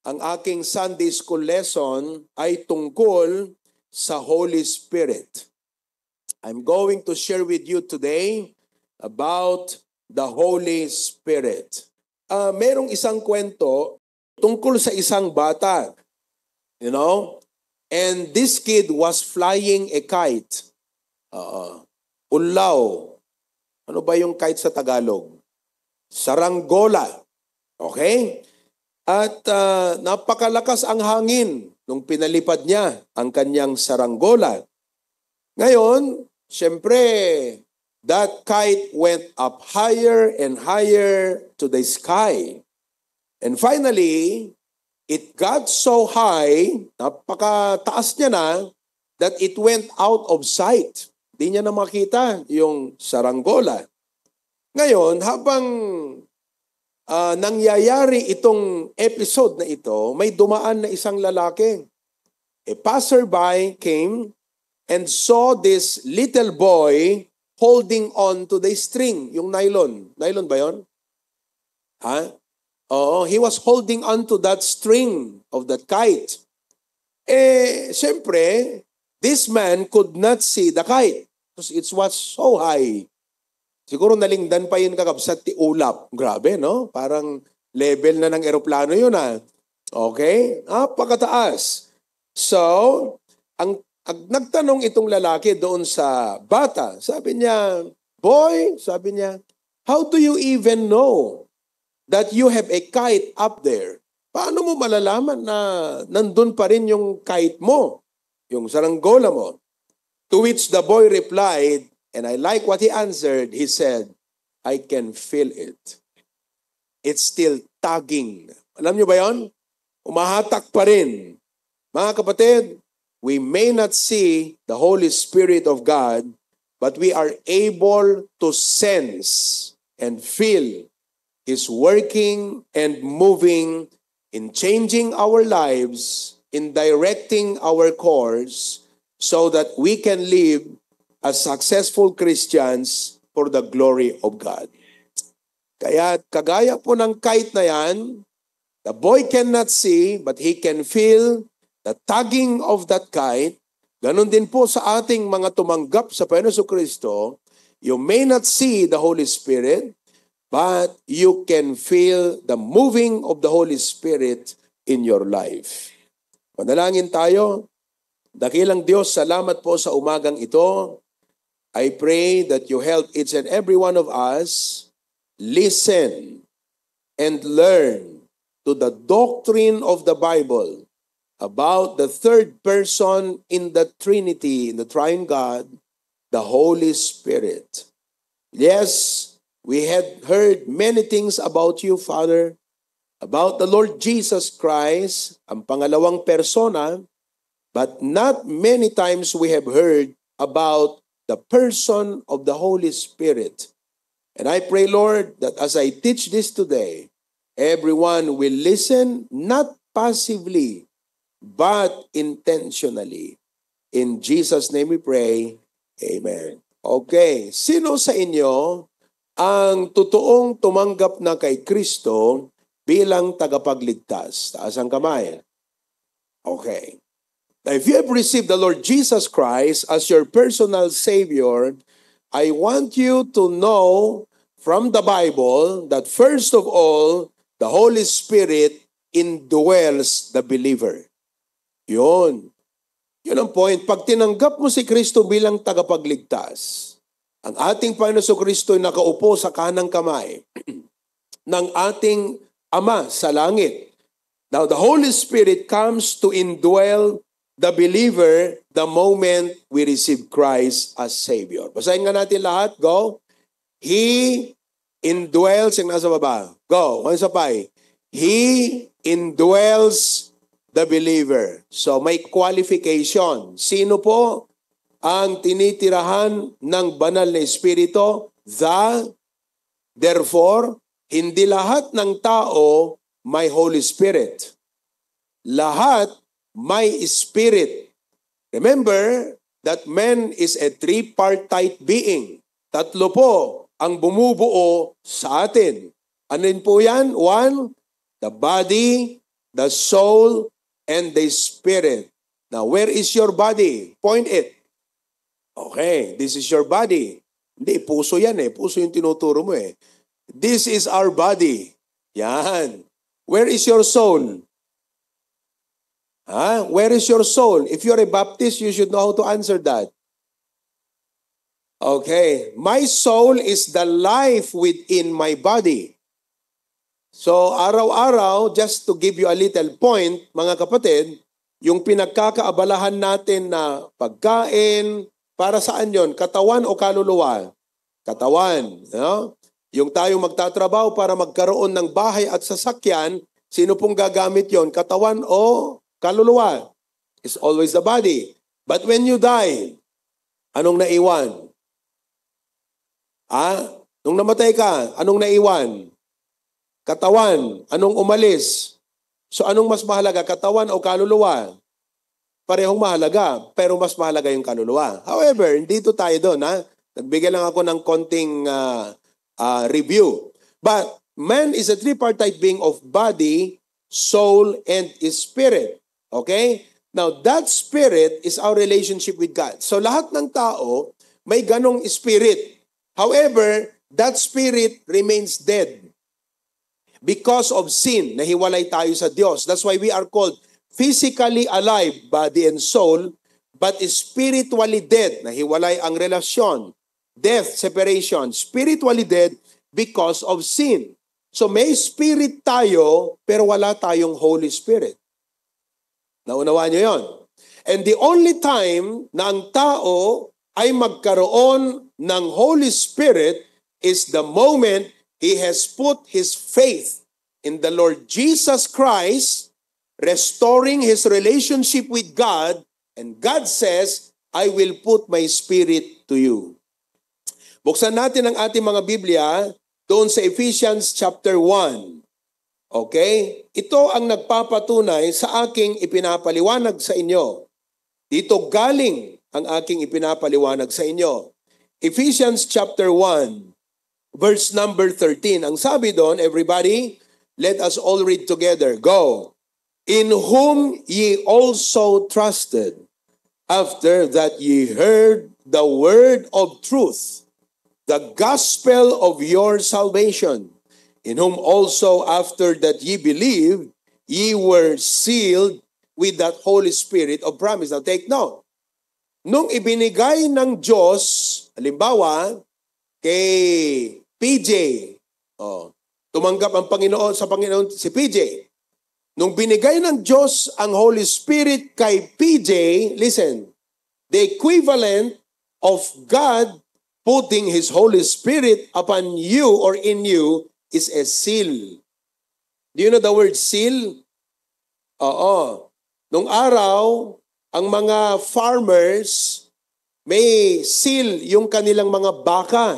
Ang aking Sunday School lesson ay tungkol sa Holy Spirit. I'm going to share with you today about the Holy Spirit. Merong isang kwento tungkol sa isang bata, and this kid was flying a kite. Ulaw. Ano ba yung kite sa Tagalog? Saranggola. Okay? At napakalakas ang hangin nung pinalipad niya ang kanyang saranggola. Ngayon, syempre, that kite went up higher and higher to the sky. And finally, it got so high, napakataas niya na, that it went out of sight. Di niya na makita yung saranggola. Ngayon, habang nangyayari itong episode na ito, may dumaan na isang lalaki. A passerby came and saw this little boy holding on to the string, yung nylon. Nylon ba yun? Oo, he was holding on to that string of that kite. Siyempre, this man could not see the kite because it was so high. Siguro nalingdan pa yun kakabsat ti ulap. Grabe, no? Parang level na ng eroplano yun, Okay? Napakataas. So, ang nagtanong itong lalaki doon sa bata, sabi niya, "Boy," sabi niya, "how do you even know that you have a kite up there?" Paano mo malalaman na nandun pa rin yung kite mo, yung saranggola mo? To which the boy replied, and I like what he answered, he said, "I can feel it. It's still tugging." Alam niyo ba yon? Umahatak pa rin. Mga kapatid, we may not see the Holy Spirit of God, but we are able to sense and feel His working and moving in changing our lives, in directing our course, so that we can live as successful Christians for the glory of God. Kaya kagaya po ng kite na yan, the boy cannot see, but he can feel the tugging of that kite. Ganon din po sa ating mga tumanggap sa Panginoon Jesucristo. You may not see the Holy Spirit, but you can feel the moving of the Holy Spirit in your life. Manalangin tayo. Dakilang Diyos, salamat po sa umagang ito. I pray that you help each and every one of us listen and learn to the doctrine of the Bible about the third person in the Trinity, in the Triune God, the Holy Spirit. Yes, we had heard many things about you, Father, about the Lord Jesus Christ, ang pangalawang persona, but not many times we have heard about the person of the Holy Spirit. And I pray, Lord, that as I teach this today, everyone will listen not passively, but intentionally. In Jesus' name we pray. Amen. Okay, sino sa inyo ang totoong tumanggap na kay Kristo bilang tagapagligtas? Taas ang kamay. Okay. Now, if you have received the Lord Jesus Christ as your personal Savior, I want you to know from the Bible that first of all, the Holy Spirit indwells the believer. Yun. Yun ang point. Pag tinanggap mo si Kristo bilang tagapagligtas, ang ating Panginoon Jesucristo ay nakaupo sa kanang kamay ng ating Ama sa langit. Now, the Holy Spirit comes to indwell the believer the moment we receive Christ as Savior. Basahin nga natin lahat. Go. He indwells, yung nasa baba. Go. Ano sa pay? He indwells the believer. So may qualification. Sino po ang tinitirahan ng banal na Espiritu? Therefore, hindi lahat ng tao may Holy Spirit. Lahat may Spirit. Remember that man is a tripartite being. Tatlo po ang bumubuo sa atin. Ano po yan? One, the body, the soul, and the spirit. Now, where is your body? Point it. Okay, this is your body. Hindi, puso yan eh. Puso yung tinuturo mo eh. This is our body. Yan. Where is your soul? Where is your soul? If you're a Baptist, you should know how to answer that. Okay, my soul is the life within my body. So, araw-araw, just to give you a little point, mga kapatid, yung pinagkakaabalahan natin na pagkain, para saan yon? Katawan o kaluluwa? Katawan. No? Yung tayong magtatrabaho para magkaroon ng bahay at sasakyan, sino pong gagamit yon? Katawan o kaluluwa? It's always the body. But when you die, anong naiwan? Nung namatay ka, anong naiwan? Katawan. Anong umalis? So anong mas mahalaga, katawan o kaluluwa? Parehong mahalaga, pero mas mahalaga yung kaluluwa. However, dito tayo doon. Nagbigay lang ako ng konting review. But man is a tripartite being of body, soul, and spirit. Okay? Now, that spirit is our relationship with God. So lahat ng tao may ganong spirit. However, that spirit remains dead. Because of sin, nahiwalay tayo sa Diyos. That's why we are called physically alive, body and soul, but spiritually dead. Nahiwalay ang relasyon. Death, separation. Spiritually dead because of sin. So may spirit tayo, pero wala tayong Holy Spirit. Naunawaan niyo yon. And the only time na ang tao ay magkaroon ng Holy Spirit is the moment he has put his faith in the Lord Jesus Christ, restoring his relationship with God, and God says, I will put my spirit to you. Buksan natin ang ating mga Biblia doon sa Ephesians chapter 1. Okay? Ito ang nagpapatunay sa aking ipinapaliwanag sa inyo. Dito galing ang aking ipinapaliwanag sa inyo. Ephesians chapter 1. Verse number 13. Ang sabi doon, everybody, let us all read together. Go. In whom ye also trusted, after that ye heard the word of truth, the gospel of your salvation, in whom also after that ye believed, ye were sealed with that Holy Spirit of promise. Now take note. Nung ibinigay ng Diyos, halimbawa, kay PJ, tumanggap ang Panginoon sa Panginoon si PJ. Nung binigay ng Diyos ang Holy Spirit kay PJ, listen, the equivalent of God putting His Holy Spirit upon you or in you is a seal. Do you know the word seal? Oo. Nung araw, ang mga farmers may seal yung kanilang mga baka.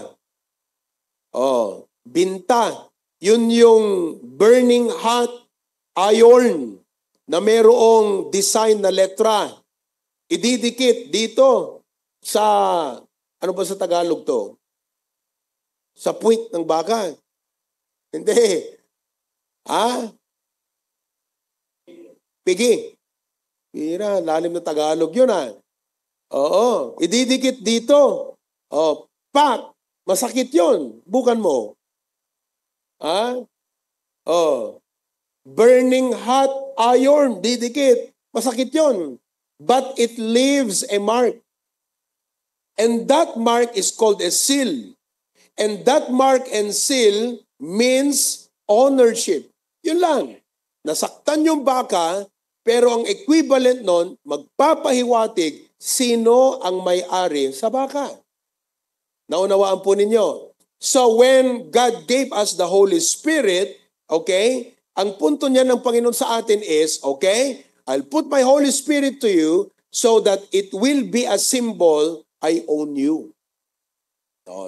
Binta. Yun yung burning hot iron na mayroong design na letra. Ididikit dito sa, ano ba sa Tagalog to? Sa puwit ng baka. Hindi. Pigi. Pira, lalim na Tagalog yun Oo. Ididikit dito. Pak. Masakit yun. Bukan mo. Burning hot iron. Didikit. Masakit yun. But it leaves a mark. And that mark is called a seal. And that mark and seal means ownership. Yun lang. Nasaktan yung baka, pero ang equivalent nun, magpapahiwatig sino ang may-ari sa baka. Naunawaan po ninyo. So when God gave us the Holy Spirit, okay, ang punto niya ng Panginoon sa atin is, okay, I'll put my Holy Spirit to you so that it will be a symbol, I own you.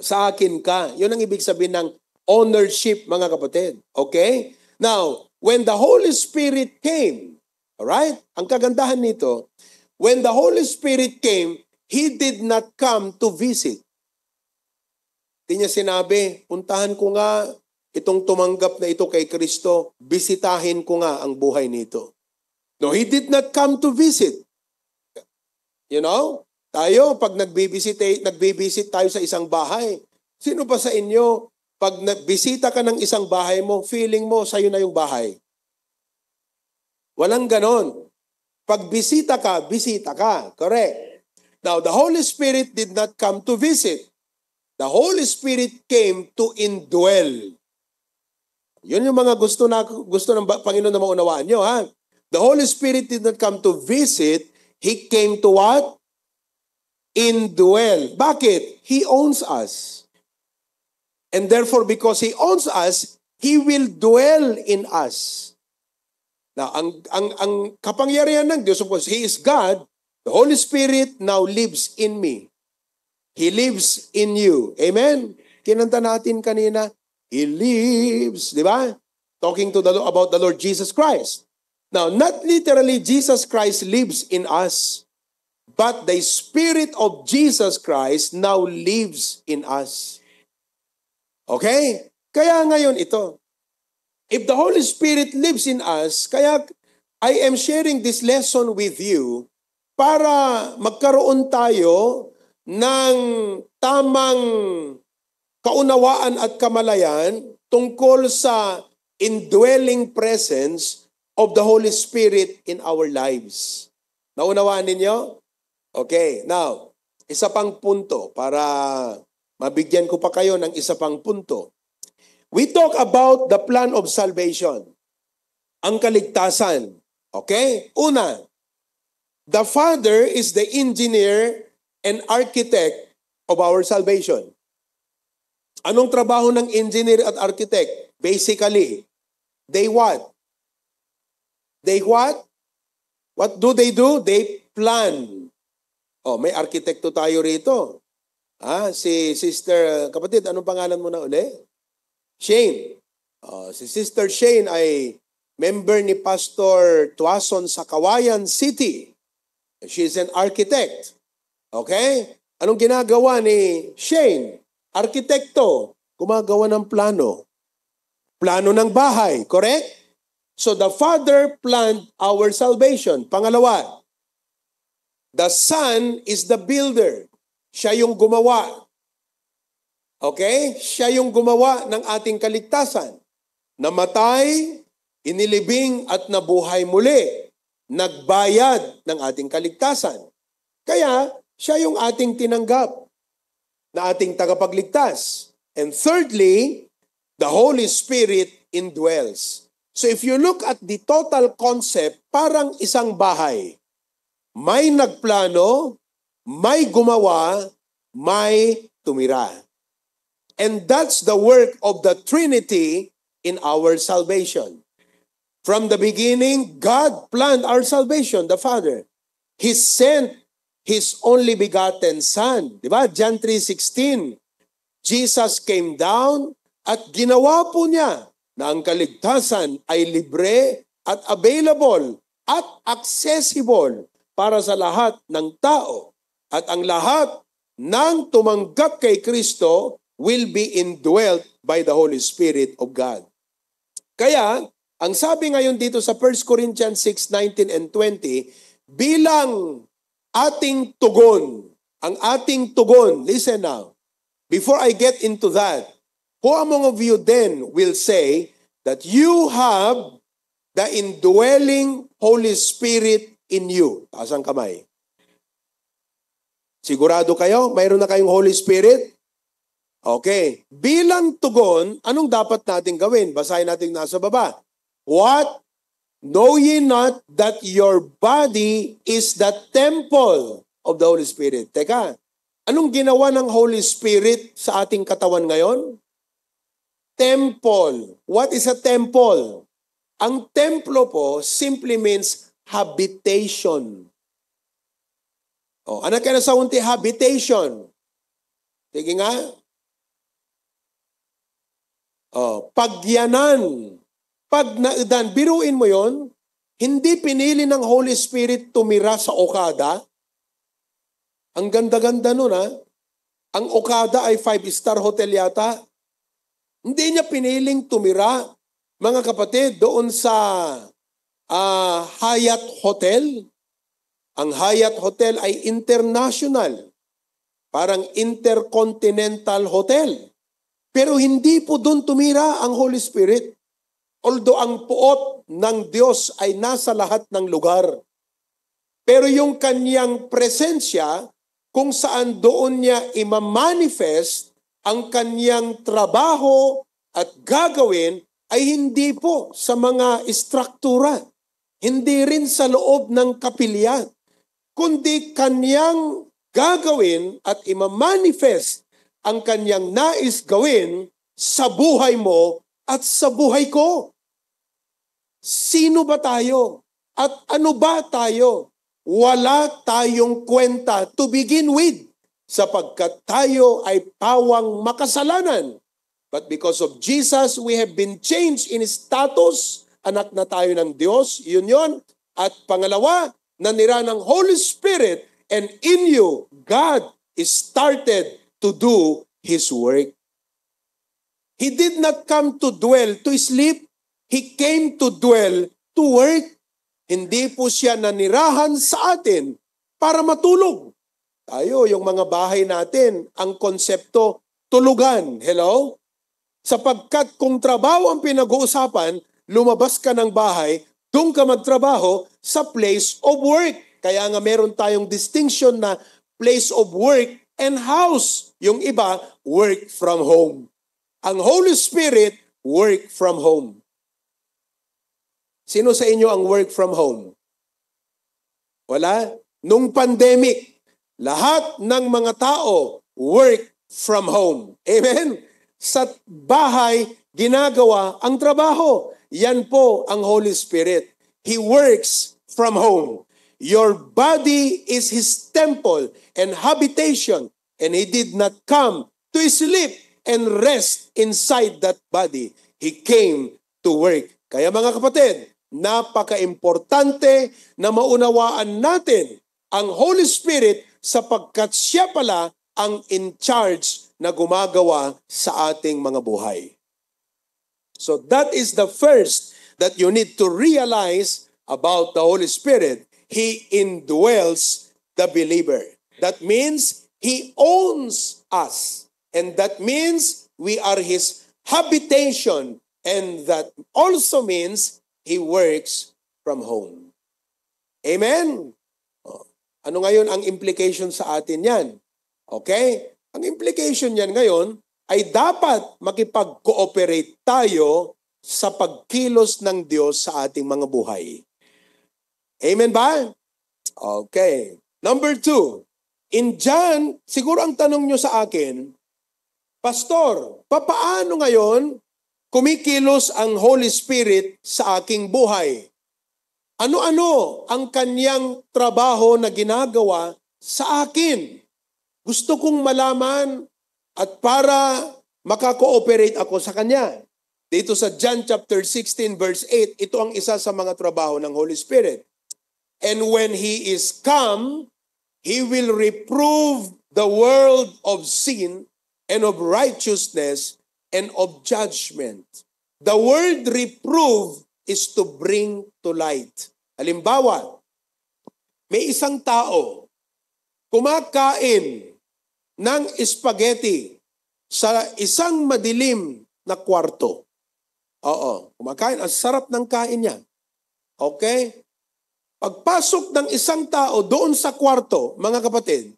Sa akin ka. Yun ang ibig sabihin ng ownership, mga kapatid. Okay? Now, when the Holy Spirit came, alright? Ang kagandahan nito, when the Holy Spirit came, He did not come to visit. Hindi niya sinabi, puntahan ko nga itong tumanggap na ito kay Kristo, bisitahin ko nga ang buhay nito. No, He did not come to visit. You know, tayo, pag nagbibisit tayo sa isang bahay, sino pa sa inyo, pag nagbisita ka ng isang bahay mo, feeling mo, sa'yo na yung bahay? Walang ganon. Pag bisita ka. Correct. Now, the Holy Spirit did not come to visit. The Holy Spirit came to indwell. Yun yung mga gusto ng Panginoon na maunawaan nyo, ha? The Holy Spirit did not come to visit. He came to what? Indwell. Bakit? He owns us. And therefore, because He owns us, He will dwell in us. Now, ang kapangyarihan ng Diyos, of course, He is God. The Holy Spirit now lives in me. He lives in you. Amen? Kinanta natin kanina, He lives, di ba? Talking to about the Lord Jesus Christ. Now, not literally Jesus Christ lives in us, but the Spirit of Jesus Christ now lives in us. Okay? Kaya ngayon ito, if the Holy Spirit lives in us, kaya I am sharing this lesson with you para magkaroon tayo ng tamang kaunawaan at kamalayan tungkol sa indwelling presence of the Holy Spirit in our lives. Naunawaan ninyo? Okay, now, isa pang punto para mabigyan ko pa kayo ng isa pang punto. We talk about the plan of salvation. Ang kaligtasan. Okay? Una, the Father is the engineer and architect of our salvation. Anong trabaho ng engineer at architect? Basically, they what? They what? What do? They plan. Oh, may arkitekto tayo rito. Si Sister, kapatid, anong pangalan mo na uli? Shane. Si Sister Shane ay member ni Pastor Tuason sa Kawayan City. She's an architect. Okay? Anong ginagawa ni Shane? Arkitekto. Gumagawa ng plano. Plano ng bahay. Correct? So the Father planned our salvation. Pangalawa, the Son is the builder. Siya yung gumawa. Okay? Siya yung gumawa ng ating kaligtasan. Namatay, inilibing at nabuhay muli. Nagbayad ng ating kaligtasan. Kaya, siya yung ating tinanggap na ating tagapagligtas. And thirdly, the Holy Spirit indwells. So if you look at the total concept, parang isang bahay. May nagplano, may gumawa, may tumira. And that's the work of the Trinity in our salvation. From the beginning, God planned our salvation, the Father. He sent His only begotten Son. Diba? John 3:16. Jesus came down at ginawa po niya na ang kaligtasan ay libre at available at accessible para sa lahat ng tao. At ang lahat ng tumanggap kay Kristo will be indwelt by the Holy Spirit of God. Kaya, ang sabi ngayon dito sa 1 Corinthians 6:19 and 20, bilang ating tugon, ang ating tugon, listen now, before I get into that, who among of you then will say that you have the indwelling Holy Spirit in you? Taas ang kamay. Sigurado kayo? Mayroon na kayong Holy Spirit? Okay. Bilang tugon, anong dapat natin gawin? Basahin natin nasa baba. What? Know ye not that your body is the temple of the Holy Spirit? Teka, anong ginawa ng Holy Spirit sa ating katawan ngayon? Temple. What is a temple? Ang templo po simply means habitation. Ano kaya sa unti? Habitation. Sige nga. Pagyanan. Pagnaedan. Biruin mo yon. Hindi pinili ng Holy Spirit tumira sa Okada. Ang ganda-ganda nun, ha? Ang Okada ay 5-star hotel yata. Hindi niya piniling tumira, mga kapatid, doon sa Hyatt Hotel. Ang Hyatt Hotel ay international, parang intercontinental hotel. Pero hindi po doon tumira ang Holy Spirit. Although ang puot ng Diyos ay nasa lahat ng lugar. Pero yung kanyang presensya, kung saan doon niya imamanifest ang kanyang trabaho at gagawin, ay hindi po sa mga istruktura. Hindi rin sa loob ng kapilya. Kundi kanyang gagawin at imamanifest ang kanyang nais gawin sa buhay mo at sa buhay ko. Sino ba tayo? At ano ba tayo? Wala tayong kwenta to begin with, sapagkat tayo ay pawang makasalanan. But because of Jesus, we have been changed in status. Anak na tayo ng Diyos, yun yun. At pangalawa, nanira ng Holy Spirit, and in you, God is started to do His work. He did not come to dwell to sleep. He came to dwell to work. Hindi po siya nanirahan sa atin para matulog. Tayo, yung mga bahay natin, ang konsepto, tulugan. Hello? Sapagkat kung trabaho ang pinag-uusapan, lumabas ka ng bahay, doon ka magtrabaho sa place of work. Kaya nga meron tayong distinction na place of work and house. Yung iba, work from home. Ang Holy Spirit, work from home. Sino sa inyo ang work from home? Wala? Nung pandemic, lahat ng mga tao work from home. Amen? Sa bahay, ginagawa ang trabaho. Yan po ang Holy Spirit. He works from home. Your body is His temple and habitation, and He did not come to sleep and rest inside that body. He came to work. Kaya mga kapatid, napaka-importante na maunawaan natin ang Holy Spirit sapagkat siya pala ang in charge na gumagawa sa ating mga buhay. So that is the first that you need to realize about the Holy Spirit. He indwells the believer. That means He owns us. And that means we are His habitation. And that also means He works from home. Amen? Ano ngayon ang implication sa atin yan? Okay? Ang implication yan ngayon ay dapat makipag-cooperate tayo sa pagkilos ng Diyos sa ating mga buhay. Amen ba? Okay. Number 2, in John, siguro ang tanong nyo sa akin, Pastor, papaano ngayon kumikilos ang Holy Spirit sa aking buhay? Ano-ano ang kanyang trabaho na ginagawa sa akin? Gusto kong malaman at para makakooperate ako sa kanya. Dito sa John chapter 16 verse 8, ito ang isa sa mga trabaho ng Holy Spirit. And when He is come, He will reprove the world of sin and of righteousness and of judgment. The word reprove is to bring to light. Halimbawa, may isang tao kumakain ng spaghetti sa isang madilim na kwarto. Oo, kumakain. Ang sarap ng kain niya. Okay? Pagpasok ng isang tao doon sa kwarto, mga kapatid,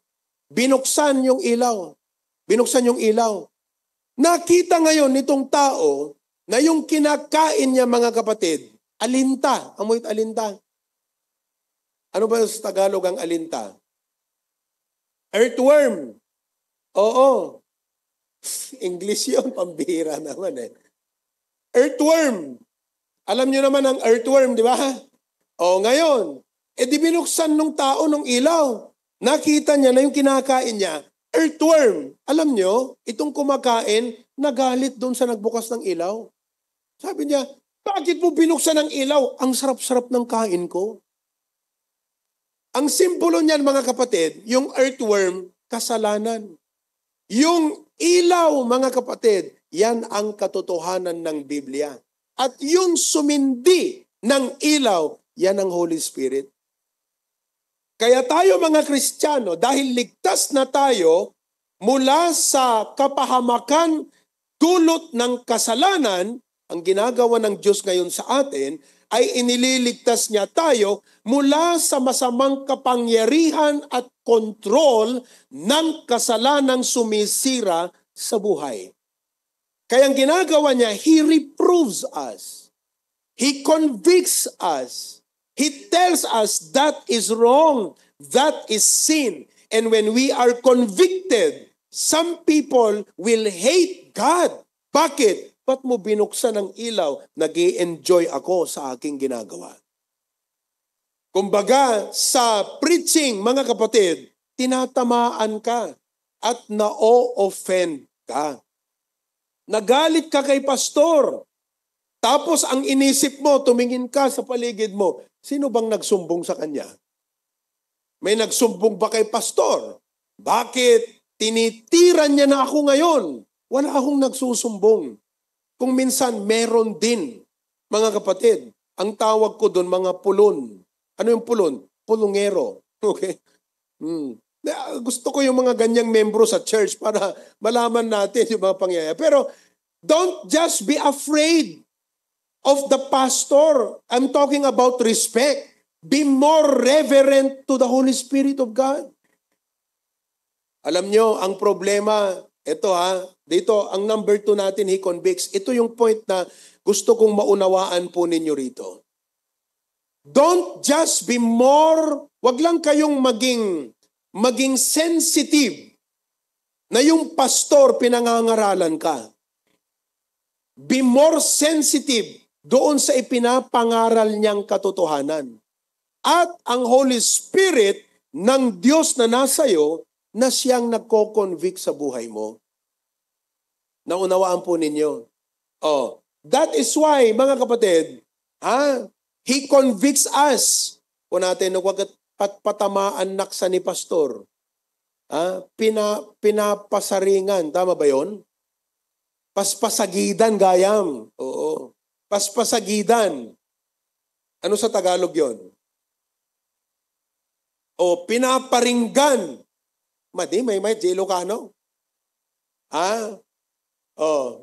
binuksan yung ilaw. Binuksan yung ilaw. Nakita ngayon nitong tao na yung kinakain niya, mga kapatid, alinta. Amoy alinta. Ano ba sa Tagalog ang alinta? Earthworm. Oo. English yun, pambihira naman eh. Earthworm. Alam niyo naman ang earthworm, di ba? O ngayon, di binuksan nung tao nung ilaw. Nakita niya na yung kinakain niya, earthworm. Alam niyo, itong kumakain, nagalit doon sa nagbukas ng ilaw. Sabi niya, bakit mo binuksan ang ilaw? Ang sarap-sarap ng kain ko. Ang simbolo niyan, mga kapatid, yung earthworm, kasalanan. Yung ilaw, mga kapatid, Yan ang katotohanan ng Biblia. At yung sumindi ng ilaw, yan ang Holy Spirit. Kaya tayo mga Kristiyano, dahil ligtas na tayo mula sa kapahamakan dulot ng kasalanan, ang ginagawa ng Diyos ngayon sa atin ay inililigtas niya tayo mula sa masamang kapangyarihan at kontrol ng kasalanang sumisira sa buhay. Kaya ang ginagawa niya, He reproves us. He convicts us. He tells us that is wrong, that is sin. And when we are convicted, some people will hate God. Bakit? Ba't mo binuksan ang ilaw? Nag-i-enjoy ako sa aking ginagawa. Kumbaga, sa preaching, mga kapatid, tinatamaan ka at na-o-offend ka. Nagalit ka kay pastor. Tapos ang inisip mo, tumingin ka sa paligid mo, sino bang nagsumbong sa kanya? May nagsumbong ba kay pastor? Bakit? Tinitiran niya na ako ngayon. Wala akong nagsusumbong. Kung minsan, meron din, mga kapatid. Ang tawag ko doon, mga pulon. Ano yung pulon? Pulongero. Okay? Gusto ko yung mga ganyang membro sa church para malaman natin yung mga pangyayari. Pero don't just be afraid of the pastor. I'm talking about respect. Be more reverent to the Holy Spirit of God. Alam nyo, ang problema, ito dito, ang number 2 natin, He convicts. Ito yung point na gusto kong maunawaan po ninyo rito. Don't just be more, wag lang kayong maging sensitive na yung pastor pinangangaralan ka. Be more sensitive doon sa ipinapangaral niyang katotohanan. At ang Holy Spirit ng Diyos na nasa iyo na siyang nagko-convict sa buhay mo. Naunawaan po ninyo. That is why, mga kapatid, He convicts us. Kung natin, huwag patamaan naksa ni pastor. Pinapasaringan. Tama ba yon? Paspasagidan, gayam. Oo. Paspasagidan. Ano sa Tagalog yon? O pinaparinggan. May Ilocano.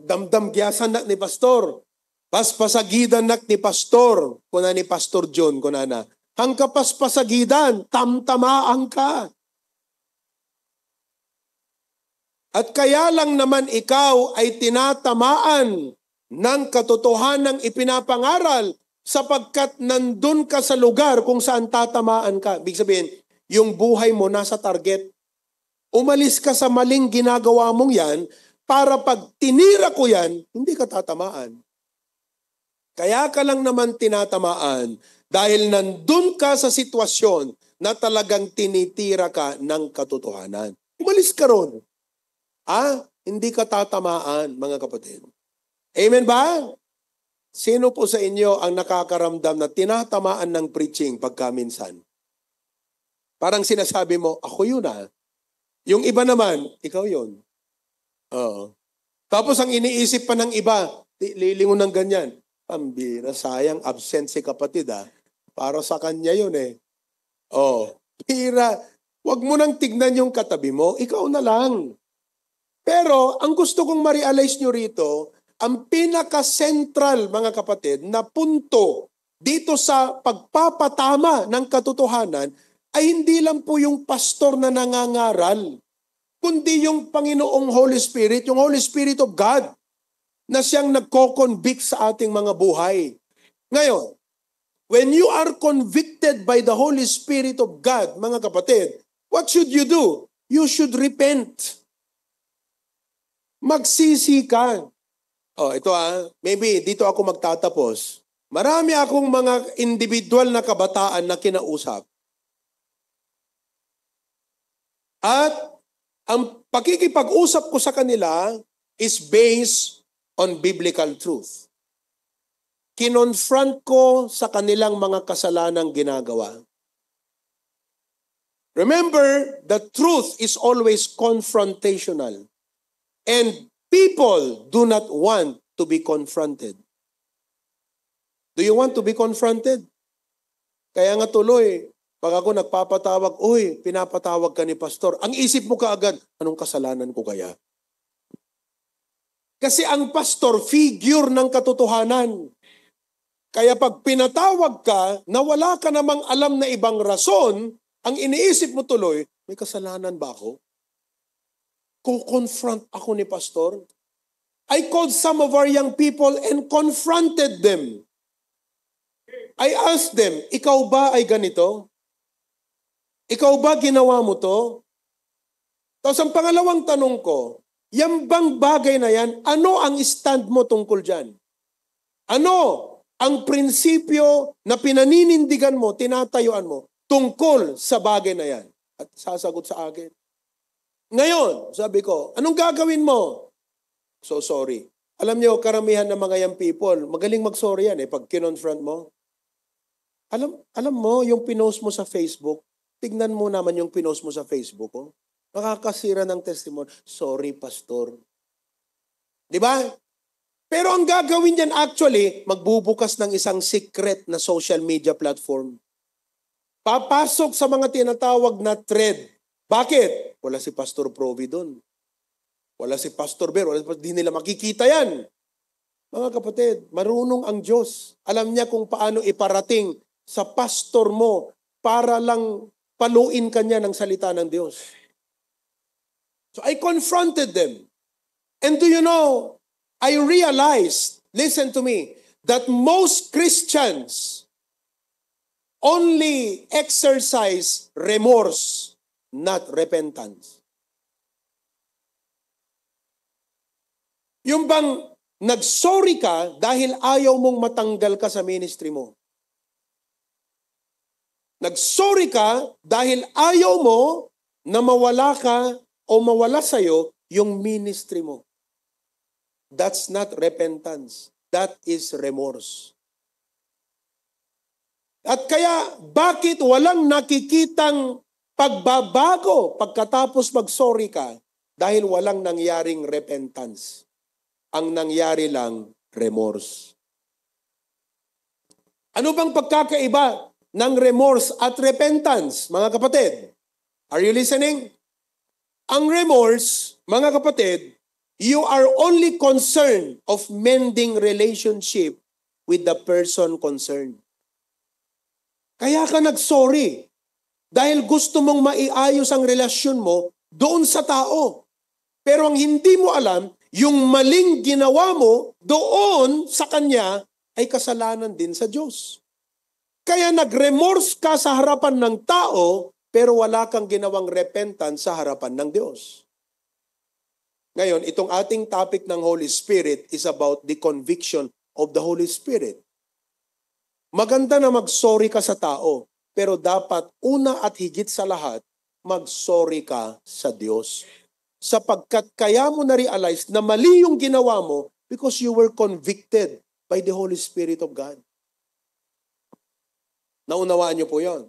Damdam giyasan nak ni pastor. Paspasagidan nak ni pastor. Kuna ni Pastor John, kunana. Ang kapaspasagidan, tamtamaan ka. At kaya lang naman ikaw ay tinatamaan ng katotohanang ipinapangaral sapagkat nandun ka sa lugar kung saan tatamaan ka. Ibig sabihin, yung buhay mo nasa target. Umalis ka sa maling ginagawa mong yan para pag tinira ko yan, hindi ka tatamaan. Kaya ka lang naman tinatamaan dahil nandun ka sa sitwasyon na talagang tinitira ka ng katotohanan. Umalis ka ron. Hindi ka tatamaan, mga kapatid. Amen ba? Sino po sa inyo ang nakakaramdam na tinatamaan ng preaching pagkaminsan? Parang sinasabi mo, ako yun Yung iba naman, ikaw yun. Tapos ang iniisip pa ng iba, lilingon ng ganyan. Pambira, sayang, absent si kapatid Para sa kanya yun Pira, wag mo nang tignan yung katabi mo, ikaw na lang. Pero ang gusto kong ma-realize nyo rito, ang pinaka-central, mga kapatid, na punto dito sa pagpapatama ng katotohanan ay hindi lang po yung pastor na nangangaral, kundi yung Panginoong Holy Spirit, yung Holy Spirit of God, na siyang nagko-convict sa ating mga buhay. Ngayon, when you are convicted by the Holy Spirit of God, mga kapatid, what should you do? You should repent. Magsisi ka. Ito maybe dito ako magtatapos. Marami akong mga individual na kabataan na kinausap. At ang pakikipag-usap ko sa kanila is based on biblical truth. Kinonfront ko sa kanilang mga kasalanang ginagawa. Remember, the truth is always confrontational. And people do not want to be confronted. Do you want to be confronted? Kaya nga tuloy, pag ako nagpapatawag, uy, pinapatawag ka ni pastor. Ang isip mo kaagad, anong kasalanan ko kaya? Kasi ang pastor, figure ng katotohanan. Kaya pag pinatawag ka, na wala ka namang alam na ibang rason, ang iniisip mo tuloy, may kasalanan ba ako? Ko-confront ako ni pastor. I called some of our young people and confronted them. I asked them, ikaw ba ay ganito? Ikaw ba ginawa mo to? Tapos ang pangalawang tanong ko, yan bang bagay na yan, ano ang stand mo tungkol dyan? Ano ang prinsipyo na pinaninindigan mo, tinatayuan mo, tungkol sa bagay na yan? At sasagot sa akin. Ngayon, sabi ko, anong gagawin mo? So sorry. Alam niyo, karamihan ng mga young people, magaling mag-sorry yan pag kinonfront mo. Alam mo, yung pinost mo sa Facebook, tignan mo naman yung pinost mo sa Facebook. Oh. Nakakasira ng testimony. Sorry, pastor. Di ba? Pero ang gagawin niyan actually, magbubukas ng isang secret na social media platform. Papasok sa mga tinatawag na thread. Bakit? Wala si Pastor Provi doon. Wala si Pastor Ber. Di nila makikita yan. Mga kapatid, marunong ang Diyos. Alam niya kung paano iparating sa pastor mo para lang paluin kanya ng salita ng Diyos. So I confronted them. And do you know, I realized, listen to me, that most Christians only exercise remorse, not repentance. Yung bang nagsorry ka dahil ayaw mong matanggal ka sa ministry mo. Nagsorry ka dahil ayaw mo na mawala ka o mawala sa'yo yung ministry mo. That's not repentance. That is remorse. At kaya, bakit walang nakikitang pagbabago pagkatapos mag-sorry ka? Dahil walang nangyaring repentance. Ang nangyari lang, remorse. Ano bang pagkakaiba ng remorse at repentance, mga kapatid? Are you listening? Ang remorse, mga kapatid, you are only concerned of mending relationship with the person concerned. Kaya ka nag-sorry dahil gusto mong maiayos ang relasyon mo doon sa tao. Pero ang hindi mo alam, yung maling ginawa mo doon sa kanya ay kasalanan din sa Diyos. Kaya nag-remorse ka sa harapan ng tao, pero wala kang ginawang repentance sa harapan ng Diyos. Ngayon, itong ating topic ng Holy Spirit is about the conviction of the Holy Spirit. Maganda na mag-sorry ka sa tao, pero dapat una at higit sa lahat, mag-sorry ka sa Diyos. Sapagkat kaya mo na-realize na mali yung ginawa mo because you were convicted by the Holy Spirit of God. Naunawaan niyo po yon.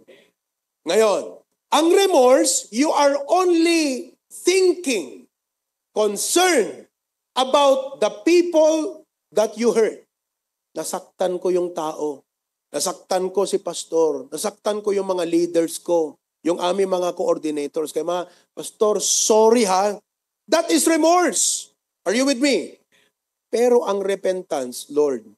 Ngayon, ang remorse, you are only thinking, concerned about the people that you hurt. Nasaktan ko yung tao. Nasaktan ko si pastor. Nasaktan ko yung mga leaders ko. Yung aming mga coordinators. Kaya mga, pastor, sorry ha. That is remorse. Are you with me? Pero ang repentance, Lord,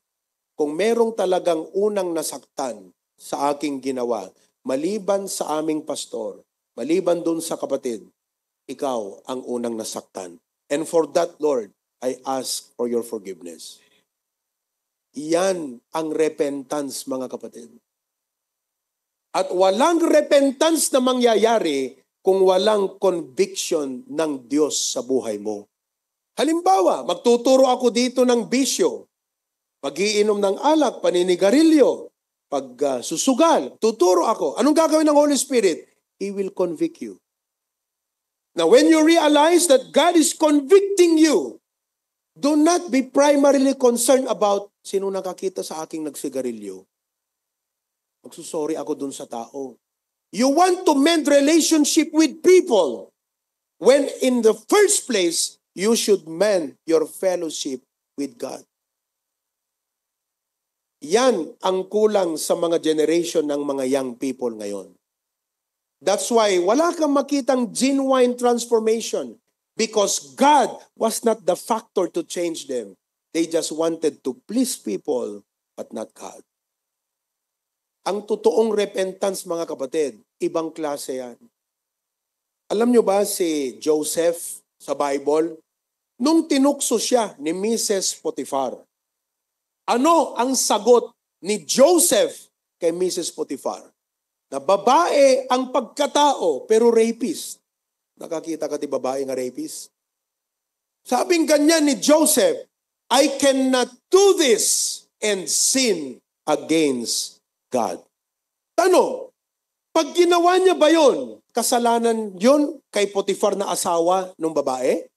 kung merong talagang unang nasaktan sa aking ginawa, maliban sa aming pastor, maliban dun sa kapatid, ikaw ang unang nasaktan. And for that, Lord, I ask for your forgiveness. Iyan ang repentance, mga kapatid. At walang repentance na mangyayari kung walang conviction ng Diyos sa buhay mo. Halimbawa, magtuturo ako dito ng bisyo, pag-iinom ng alak, paninigarilyo, pag-susugal, tuturo ako. Anong gagawin ng Holy Spirit? He will convict you. Now, when you realize that God is convicting you, do not be primarily concerned about sino nakakita sa aking nagsigarilyo. Magsusorry ako dun sa tao. You want to mend relationship with people when in the first place, you should mend your fellowship with God. Yan ang kulang sa mga generation ng mga young people ngayon. That's why wala kang makitang genuine transformation because God was not the factor to change them. They just wanted to please people but not God. Ang totoong repentance, mga kapatid, ibang klase yan. Alam nyo ba si Joseph sa Bible? Nung tinukso siya ni Mrs. Potiphar, ano ang sagot ni Joseph kay Mrs. Potiphar? Na babae ang pagkatao pero rapist. Nakakita ka ti babae nga rapist? Sabing ganyan ni Joseph, I cannot do this and sin against God. Tanong, pag ginawa niya ba yun, kasalanan yun kay Potiphar na asawa ng babae?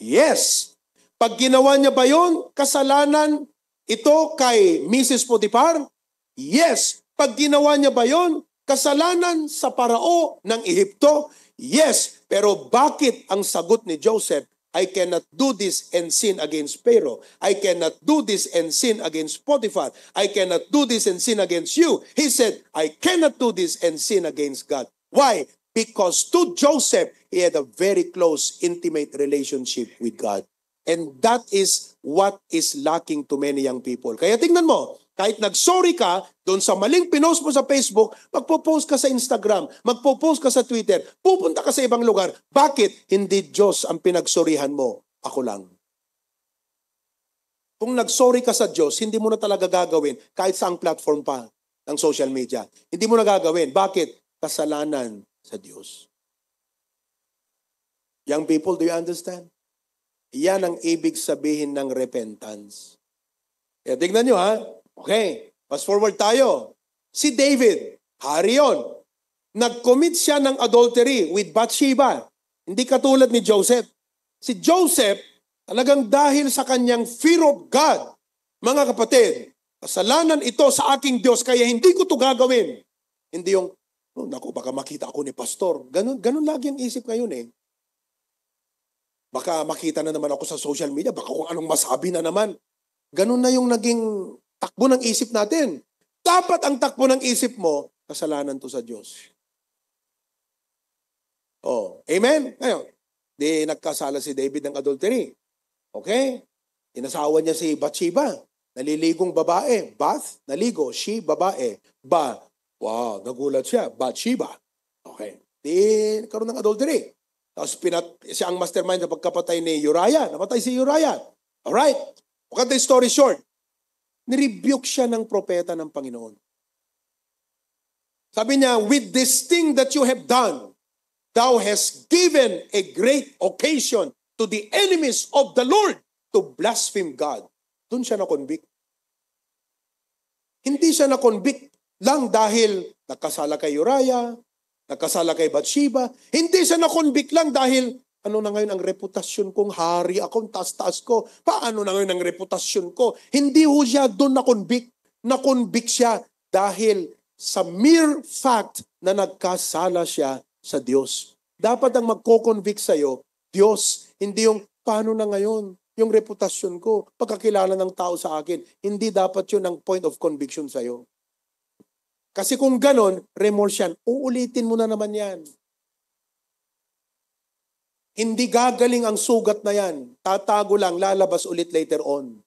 Yes. Pag ginawa niya ba yun, kasalanan ito kay Mrs. Potiphar? Yes. Pag ginawa niya ba yun, kasalanan sa parao ng Ehipto? Yes. Pero bakit ang sagot ni Joseph, I cannot do this and sin against Pharaoh. I cannot do this and sin against Potiphar. I cannot do this and sin against you. He said, I cannot do this and sin against God. Why? Because to Joseph, he had a very close, intimate relationship with God. And that is what is lacking to many young people. Kaya tingnan mo, kahit nag-sorry ka doon sa maling pinost mo sa Facebook, magpo-post ka sa Instagram, magpo-post ka sa Twitter, pupunta ka sa ibang lugar. Bakit? Hindi Diyos ang pinagsorihan mo. Ako lang. Kung nag-sorry ka sa Diyos, hindi mo na talaga gagawin kahit saang platform pa ng social media. Hindi mo na gagawin. Bakit? Kasalanan sa Diyos. Young people, do you understand? Yan ang ibig sabihin ng repentance. Kaya tignan nyo ha. Okay, fast forward tayo. Si David, hari yun. Nag-commit siya ng adultery with Bathsheba. Hindi katulad ni Joseph. Si Joseph, talagang dahil sa kanyang fear of God, mga kapatid, kasalanan ito sa aking Diyos, kaya hindi ko ito gagawin. Hindi yung, oh, naku, baka makita ako ni pastor. Ganun lagi ang isip ngayon eh. Baka makita na naman ako sa social media, baka kung anong masabi na naman. Ganun na yung naging takbo ng isip natin. Dapat ang takbo ng isip mo, kasalanan to sa Diyos. Oh, amen? Ngayon, di nagkasala si David ng adultery. Okay? Inasawa niya si Bathsheba. Naliligong babae. Bath, naligo. She, babae. Ba. Wow, nagulat siya. Bathsheba. Okay. Di karoon ng adultery. Tapos siya ang mastermind sa pagkapatay ni Uriah. Namatay si Uriah. Alright. Cut the story short. Nirebuke siya ng propeta ng Panginoon. Sabi niya, with this thing that you have done, thou hast given a great occasion to the enemies of the Lord to blaspheme God. Doon siya na-convict. Hindi siya na-convict lang dahil nakasala kay Uriah, nakasala kay Bathsheba. Hindi siya na-convict lang dahil ano na ngayon ang reputasyon kong hari ako, taas-taas ko. Paano na ngayon ang reputasyon ko? Hindi ho siya doon na-convict. Na-convict siya dahil sa mere fact na nagkasala siya sa Diyos. Dapat ang magko-convict sa'yo, Diyos, hindi yung paano na ngayon yung reputasyon ko, pagkakilala ng tao sa akin. Hindi dapat yun ang point of conviction sa'yo. Kasi kung ganon, remorse yan. Uulitin mo na naman yan. Hindi gagaling ang sugat na yan. Tatago lang, lalabas ulit later on.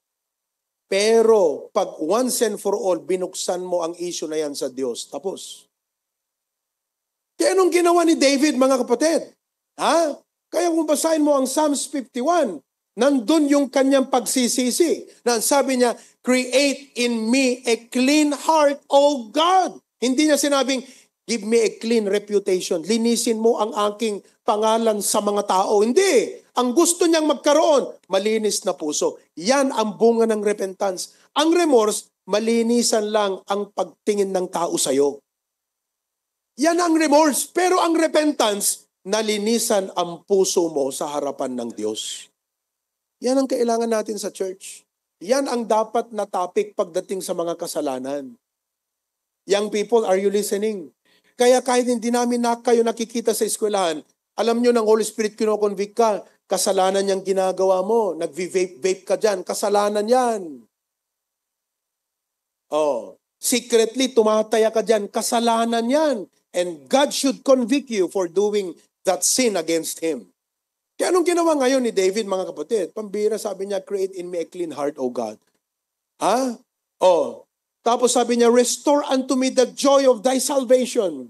Pero pag once and for all, binuksan mo ang issue na yan sa Diyos, tapos. Kaya anong ginawa ni David, mga kapatid? Ha? Kaya kung basahin mo ang Psalms 51, nandun yung kanyang pagsisisi. Na sabi niya, create in me a clean heart, O God. Hindi niya sinabing, give me a clean reputation. Linisin mo ang aking pangalan sa mga tao. Hindi. Ang gusto niyang magkaroon, malinis na puso. Yan ang bunga ng repentance. Ang remorse, malinisan lang ang pagtingin ng tao sa'yo. Yan ang remorse. Pero ang repentance, nalinisan ang puso mo sa harapan ng Diyos. Yan ang kailangan natin sa church. Yan ang dapat na topic pagdating sa mga kasalanan. Young people, are you listening? Kaya kahit hindi namin kayo nakikita sa eskwelahan, alam nyo ng Holy Spirit kinoconvict ka, kasalanan yung ginagawa mo. Nag-vape ka dyan, kasalanan yan. Secretly, tumataya ka dyan, kasalanan yan. And God should convict you for doing that sin against Him. Kaya anong ginawa ngayon ni David, mga kapatid? Pambira, sabi niya, create in me a clean heart, O God. Tapos sabi niya, restore unto me the joy of thy salvation.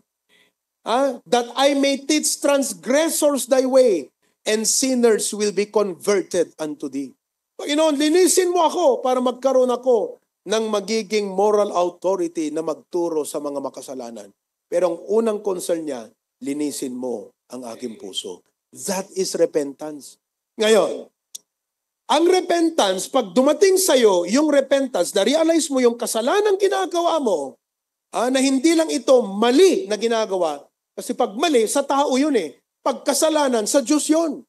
That I may teach transgressors thy way, and sinners will be converted unto thee. Panginoon, linisin mo ako para magkaroon ako ng magiging moral authority na magturo sa mga makasalanan. Pero ang unang concern niya, linisin mo ang aking puso. That is repentance. Ngayon, ang repentance, pag dumating sa'yo, yung repentance, na-realize mo yung kasalanan ginagawa mo, na hindi lang ito mali na ginagawa, kasi pag mali, sa tao yun eh. Pag kasalanan, sa Diyos yun.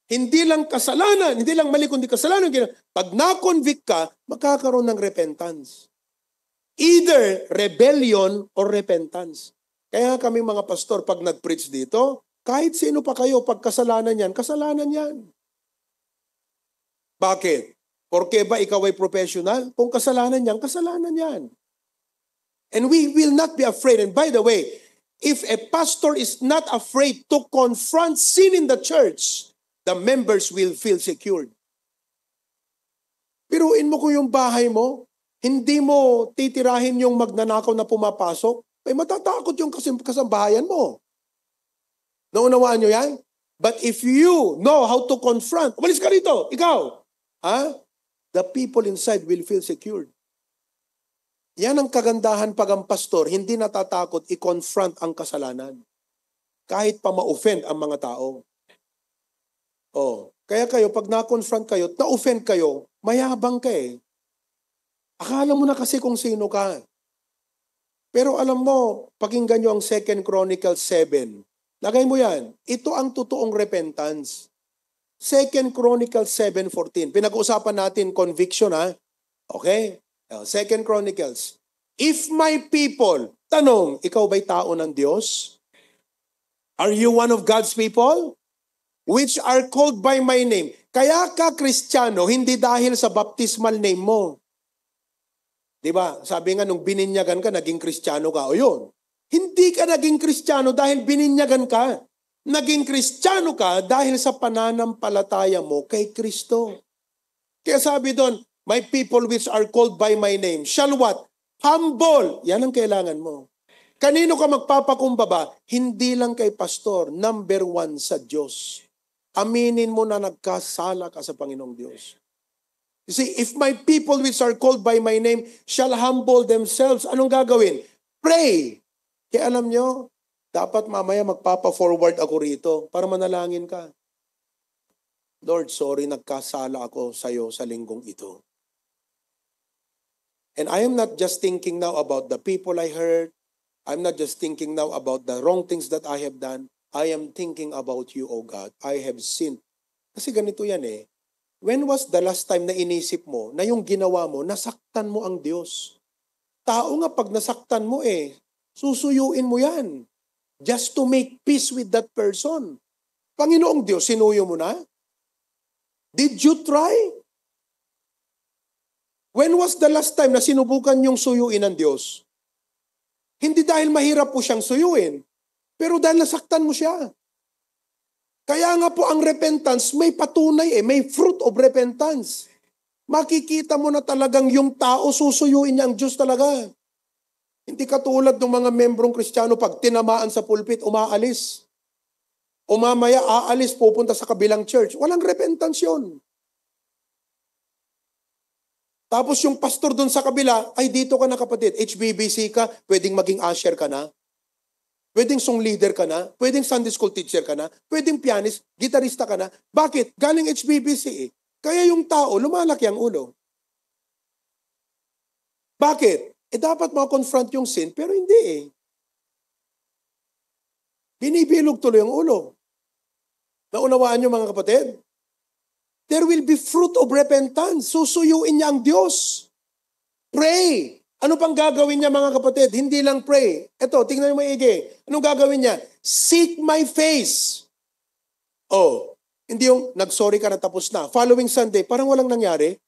Hindi lang kasalanan, hindi lang mali, kundi kasalanan. Pag na-convict ka, magkakaroon ng repentance. Either rebellion or repentance. Kaya kami mga pastor, pag nag-preach dito, kahit sino pa kayo, pag kasalanan yan, kasalanan yan. Bakit? Porque ba ikaw ay professional? Kung kasalanan yan, kasalanan yan. And we will not be afraid. And by the way, if a pastor is not afraid to confront sin in the church, the members will feel secured. Piruin mo kung yung bahay mo, hindi mo titirahin yung magnanakaw na pumapasok, ay matatakot yung kasambahayan mo. Naunawaan nyo yan? But if you know how to confront, umalis ka rito, ikaw, the people inside will feel secured. Yan ang kagandahan pag ang pastor, hindi natatakot i-confront ang kasalanan. Kahit pa ma-offend ang mga tao. Kaya kayo, pag na-confront kayo, na-offend kayo, mayabang ka eh. Akala mo na kasi kung sino ka. Pero alam mo, pakinggan nyo ang 2 Chronicles 7. Lagay mo yan. Ito ang totoong repentance. 2 Chronicles 7:14. Pinag-uusapan natin conviction, Okay? 2 Chronicles. If my people, tanong, ikaw ba'y tao ng Diyos? Are you one of God's people? Which are called by my name. Kaya ka Kristiyano, hindi dahil sa baptismal name mo. Diba? Sabi nga, nung bininyagan ka, naging Kristiyano ka. O yun. Hindi ka naging Kristiyano dahil bininyagan ka. Naging Kristiyano ka dahil sa pananampalataya mo kay Kristo. Kaya sabi doon, my people which are called by my name shall what? Humble. Yan ang kailangan mo. Kanino ka magpapakumbaba? Hindi lang kay pastor. Number 1 sa Diyos. Aminin mo na nagkasala ka sa Panginoong Diyos. You see, if my people which are called by my name shall humble themselves, anong gagawin? Pray. Kaya alam nyo, dapat mamaya magpapa-forward ako rito para manalangin ka. Lord, sorry, nagkasala ako sa iyo sa linggong ito. And I am not just thinking now about the people I hurt. I'm not just thinking now about the wrong things that I have done. I am thinking about you, O God. I have sinned. Kasi ganito yan eh. When was the last time na inisip mo na yung ginawa mo, nasaktan mo ang Diyos? Tao nga pag nasaktan mo susuyuin mo yan. Just to make peace with that person. Panginoong Diyos, sinuyo mo na? Did you try? When was the last time na sinubukan yung suyuin ng Diyos? Hindi dahil mahirap po siyang suyuin, pero dahil nasaktan mo siya. Kaya nga po ang repentance, may patunay may fruit of repentance. Makikita mo na talagang yung tao susuyuin niya ang Diyos talaga. Hindi katulad ng mga membrong Kristiyano pag tinamaan sa pulpit, umaalis. O mamaya aalis, pupunta sa kabilang church. Walang repentance yun. Tapos yung pastor dun sa kabila, ay dito ka na kapatid, HBBC ka, pwedeng maging usher ka na. Pwedeng song leader ka na, pwedeng Sunday school teacher ka na, pwedeng pianist, gitarista ka na. Bakit? Galing HBBC Kaya yung tao, lumalaki ang ulo. Bakit? Dapat makakonfront yung sin, pero hindi Binibilog tuloy ang ulo. Naunawaan nyo mga kapatid? There will be fruit of repentance. Susuyuin niya ang Diyos. Pray. Ano pang gagawin niya mga kapatid? Hindi lang pray. Ito, tingnan mo maigi. Anong gagawin niya? Seek my face. Hindi yung nag-sorry ka na tapos na. Following Sunday, parang walang nangyari.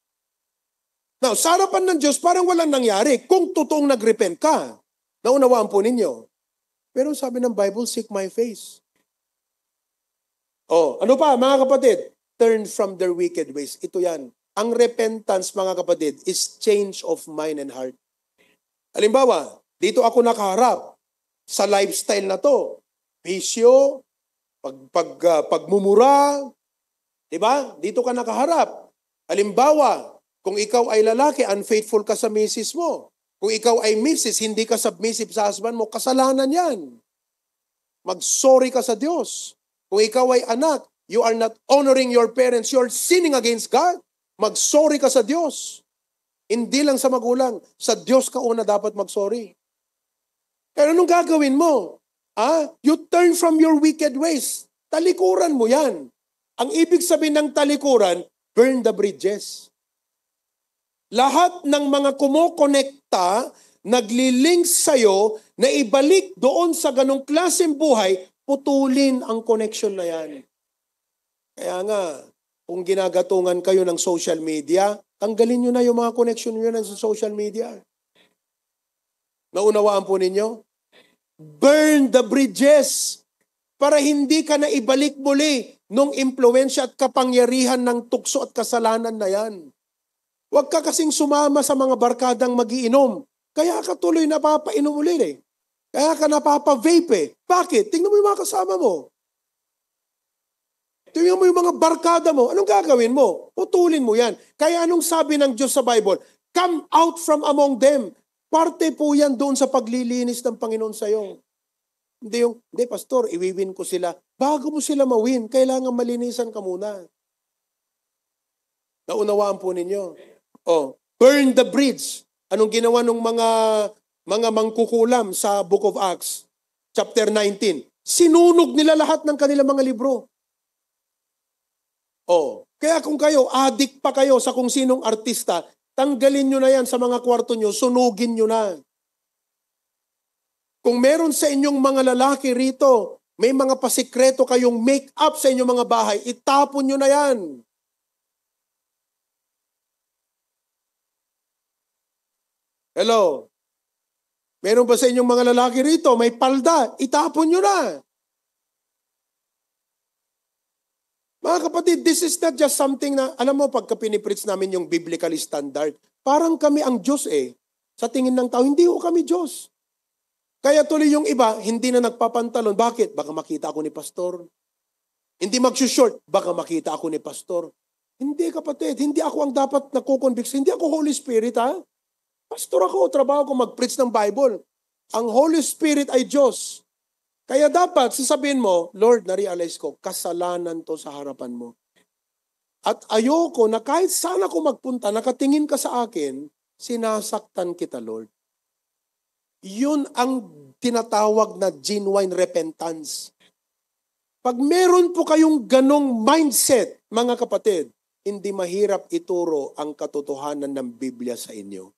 Now, sa harapan ng Diyos, parang walang nangyari kung totoong nag-repent ka. Naunawaan po ninyo. Pero sabi ng Bible, seek my face. Oh, ano pa mga kapatid? Turn from their wicked ways. Ito yan. Ang repentance, mga kapatid, is change of mind and heart. Halimbawa, dito ako nakaharap sa lifestyle na to. Bisyo, pagmumura, di ba? Dito ka nakaharap. Halimbawa, kung ikaw ay lalaki, unfaithful ka sa misis mo. Kung ikaw ay misis, hindi ka submissive sa husband mo, kasalanan yan. Mag-sorry ka sa Diyos. Kung ikaw ay anak, you are not honoring your parents, you are sinning against God. Mag-sorry ka sa Diyos. Hindi lang sa magulang, sa Diyos ka una dapat mag-sorry. Pero anong gagawin mo? You turn from your wicked ways. Talikuran mo yan. Ang ibig sabihin ng talikuran, burn the bridges. Lahat ng mga kumokonekta, naglilink sa'yo na ibalik doon sa ganong klaseng buhay, putulin ang connection na yan. Kaya nga, kung ginagatungan kayo ng social media, tanggalin nyo na yung mga connection nyo sa social media. Naunawaan po ninyo? Burn the bridges para hindi ka na ibalik muli nung impluensya at kapangyarihan ng tukso at kasalanan na yan. Huwag ka kasing sumama sa mga barkadang magiinom. Kaya ka tuloy napapainom ulit eh. Kaya ka napapa-vape eh. Bakit? Tingnan mo yung mga kasama mo. Tingnan mo yung mga barkada mo. Anong gagawin mo? Putulin mo yan. Kaya anong sabi ng Diyos sa Bible? Come out from among them. Parte po yan doon sa paglilinis ng Panginoon sa'yo. Hindi pastor, iwiwin ko sila. Bago mo sila mawin, kailangan malinisan ka muna. Naunawaan po ninyo. Burn the bridge. Anong ginawa ng mga mangkukulam sa Book of Acts, chapter 19? Sinunog nila lahat ng kanilang mga libro. Kaya kung kayo, addict pa kayo sa kung sinong artista, tanggalin nyo na yan sa mga kwarto nyo, sunugin nyo na. Kung meron sa inyong mga lalaki rito, may mga pasikreto kayong make-up sa inyong mga bahay, itapon nyo na yan. Hello? Meron ba sa inyong mga lalaki rito, may palda, itapon nyo na. Mga kapatid, this is not just something na, alam mo, pagka pinipreach namin yung biblical standard, parang kami ang Diyos eh. Sa tingin ng tao, hindi ko kami Diyos. Kaya tuloy yung iba, hindi na nagpapantalon. Bakit? Baka makita ako ni pastor. Hindi magsushort, baka makita ako ni pastor. Hindi kapatid, hindi ako ang dapat nakukonvict. Hindi ako Holy Spirit ha. Pastor ako, trabaho ko mag-preach ng Bible. Ang Holy Spirit ay Diyos. Kaya dapat sasabihin mo, Lord, na-realize ko, kasalanan to sa harapan mo. At ayoko na kahit saan ako magpunta, nakatingin ka sa akin, sinasaktan kita, Lord. Yun ang tinatawag na genuine repentance. Pag meron po kayong ganong mindset, mga kapatid, hindi mahirap ituro ang katotohanan ng Biblia sa inyo.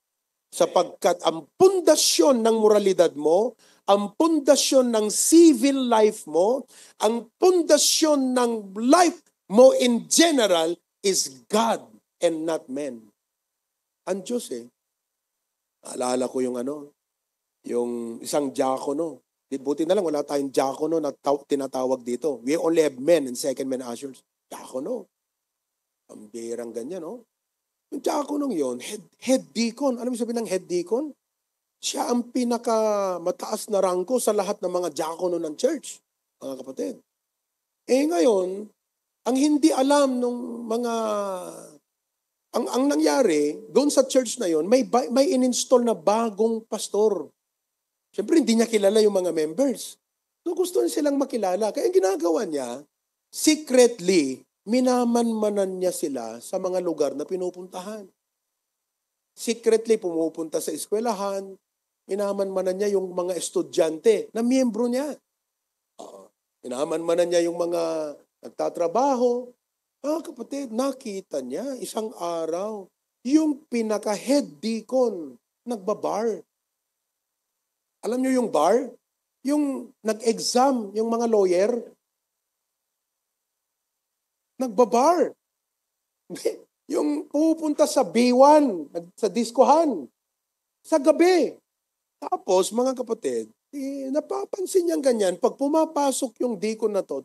Sapagkat ang pundasyon ng moralidad mo, ang pundasyon ng civil life mo, ang pundasyon ng life mo in general is God and not men. Ang Diyos eh. Alala ko yung yung isang diakono. Buti na lang wala tayong diakono na tinatawag dito. We only have men and second men ushers. Diakono. Ang birang ganyan, no? Yung diakonong yun, head deacon. Alam mo sabihin ng head deacon? Siya ang pinakamataas na rangko sa lahat ng mga diakono ng church, mga kapatid. Ngayon, ang hindi alam nung mga ang nangyari doon sa church na yon, may in-install na bagong pastor. Siyempre hindi niya kilala yung mga members. So gusto niya silang makilala. Kaya ang ginagawa niya, secretly, minamanmanan niya sila sa mga lugar na pinupuntahan. Secretly pumupunta sa eskwelahan, minamanmanan niya yung mga estudyante na miyembro niya. Minamanmanan niya yung mga nagtatrabaho. Kapatid, nakita niya isang araw, yung pinaka-head deacon, nagbabar. Alam niyo yung bar? Yung nag-exam, yung mga lawyer, nagbabar. Yung pupunta sa B1, sa diskohan, sa gabi. Tapos, mga kapatid, napapansin niyang ganyan, pag pumapasok yung deacon na to,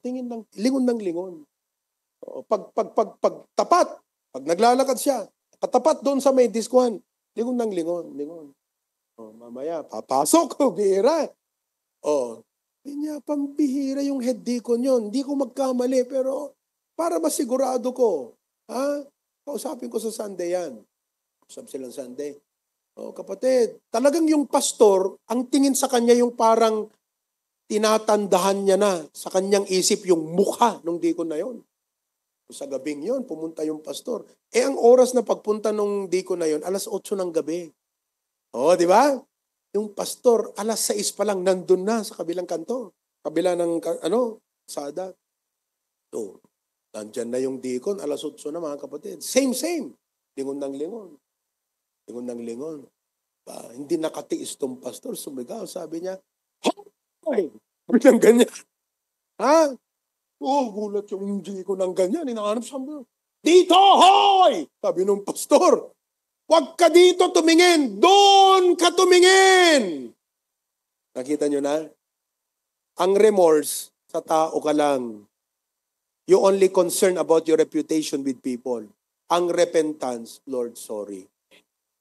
lingon ng lingon. Pag tapat, pag naglalakad siya, katapat doon sa may diskohan, lingon ng lingon. Mamaya, papasok, bihira. Hindi niya pambihira yung head deacon yun. Hindi ko magkamali, pero para masigurado ko, kausapin ko sa Sunday yan. Usap silang Sunday. Kapatid, talagang yung pastor, ang tingin sa kanya yung parang tinatandahan niya na sa kanyang isip yung mukha ng deacon na yon. Sa gabing yon, pumunta yung pastor. Ang oras na pagpunta ng deacon na yon, 8:00 ng gabi. Di ba? Yung pastor, 6:00 pa lang, nandun na sa kabilang kanto. Kabila ng, sada. Nandyan na yung deacon, 8:00 na mga kapatid. Same. Lingon ng lingon. Hindi nakatiis tong pastor, sumigaw. Sabi niya, hoy! Bilang ganyan. Gulat yung deacon ng ganyan. Inaanap sabi niya, dito, hoy! Sabi nung pastor, huwag ka dito tumingin, doon ka tumingin! Nakita nyo na? Ang remorse, sa tao ka lang. You only concern about your reputation with people. Ang repentance, Lord, sorry.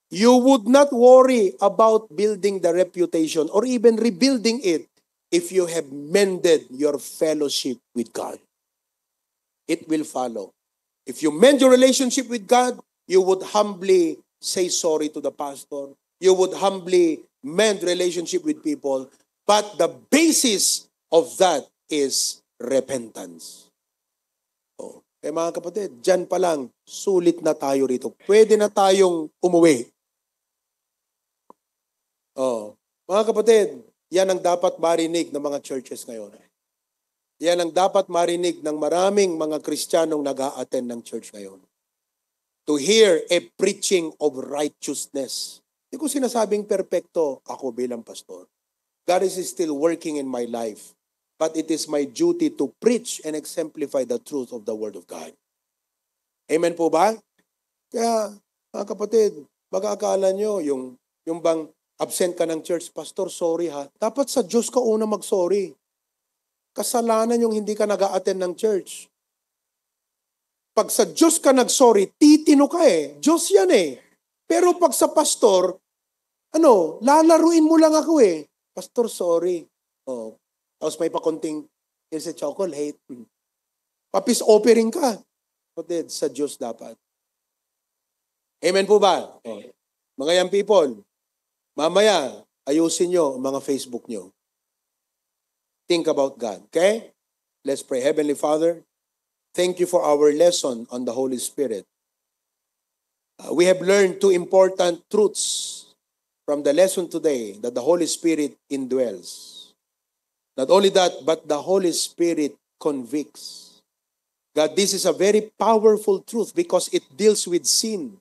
You would not worry about building the reputation or even rebuilding it if you have mended your fellowship with God. It will follow. If you mend your relationship with God, you would humbly say sorry to the pastor. You would humbly mend relationship with people. But the basis of that is repentance. Mga kapatid, dyan pa lang, sulit na tayo rito. Pwede na tayong umuwi. Mga kapatid, yan ang dapat marinig ng mga churches ngayon. Yan ang dapat marinig ng maraming mga Kristiyanong nag-a-attend ng church ngayon. To hear a preaching of righteousness. Hindi ko sinasabing perpekto ako bilang pastor. God is still working in my life. But it is my duty to preach and exemplify the truth of the Word of God. Amen po ba? Kaya, mga kapatid, baka akala nyo, yung bang absent ka ng church, pastor, sorry ha. Dapat sa Diyos ka una mag-sorry. Kasalanan yung hindi ka nag-a-attend ng church. Pag sa Diyos ka nag-sorry, titino ka Diyos yan Pero pag sa pastor, lalaruin mo lang ako Pastor, sorry. Tapos may pakunting, here's a chocolate. Papis offering ka. Kapatid, sa Diyos dapat. Amen po ba? Mga young people, mamaya, ayusin nyo ang mga Facebook nyo. Think about God, okay? Let's pray. Heavenly Father, thank you for our lesson on the Holy Spirit. We have learned two important truths from the lesson today, that the Holy Spirit indwells. Not only that, but the Holy Spirit convicts. God, this is a very powerful truth because it deals with sin.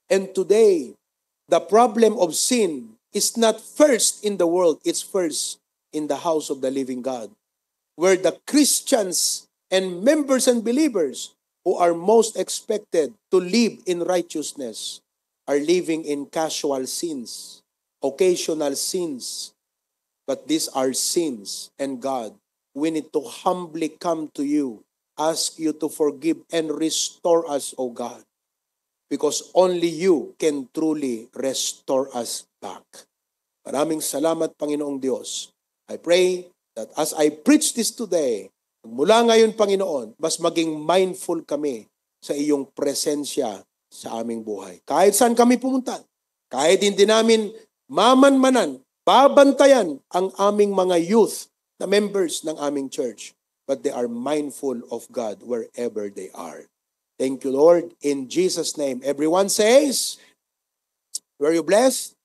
And today, the problem of sin is not first in the world, it's first in the house of the living God, where the Christians and members and believers who are most expected to live in righteousness are living in casual sins, occasional sins. But these are sins, and God, we need to humbly come to you, ask you to forgive and restore us, O God. Because only you can truly restore us back. Maraming salamat, Panginoong Diyos. I pray that as I preach this today, mula ngayon, Panginoon, mas maging mindful kami sa iyong presensya sa aming buhay. Kahit saan kami pumunta, kahit hindi namin mamanmanan, babantayan ang aming mga youth na members ng aming church, but they are mindful of God wherever they are. Thank you, Lord. In Jesus' name, everyone says, were you blessed?